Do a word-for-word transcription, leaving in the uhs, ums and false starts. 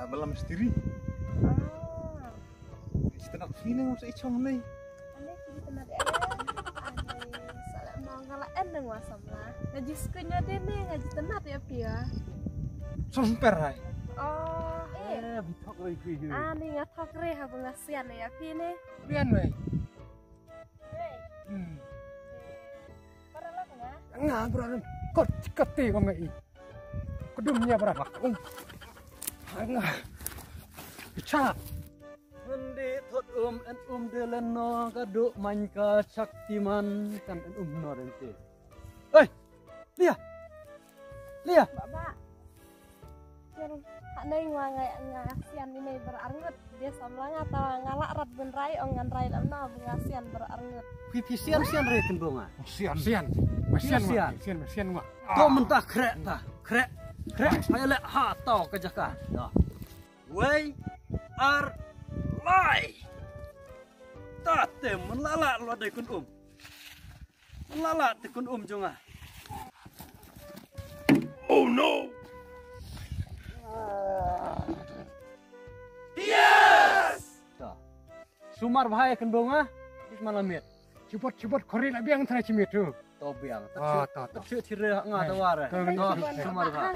Malam misteri. Ah. Kita nak sini ngam sa ichong ni. Ane kita nak eh. Ane salah mau ngala en nang wa samla. Ngaji skunya de ne ngaji tenat ya pia. Somper hai. Oh, eh. Eh, bitok roi kui. Ane ngatok re ha bunga sian ya pia ne. Rian wei. Hmm. Nga bra kot kati ko ngai. Kedum nya bra. Nga. Cha. Mende thot um en um de len no ka do man ka Shaktiman kan en um no den te. Oi. Lia. Lia. Baba. Ken ha nei nga nga nga sian ni nei ber arngut. Dia samla nga ta nga la rat ben rai ong ngan rai lam na bu nga sian ber arngut. Phi phi sian sian re ken bunga. Sian. Sian. Sian. Sian. Sian. Sian. To menta krek ta. Krek. Krek. Hai le ha tau ke jaka. Ya. Wei ar lai. Ta te men la la lo de kun um. Lala te kun um jong nga. Oh no. Yes. Ta. Sumar bhai ken bunga. Bis malamit. Chipot chipot khori la biang thra chimit tu. To biang. Ah, to to. Chire nga ta war. Sumar bhai.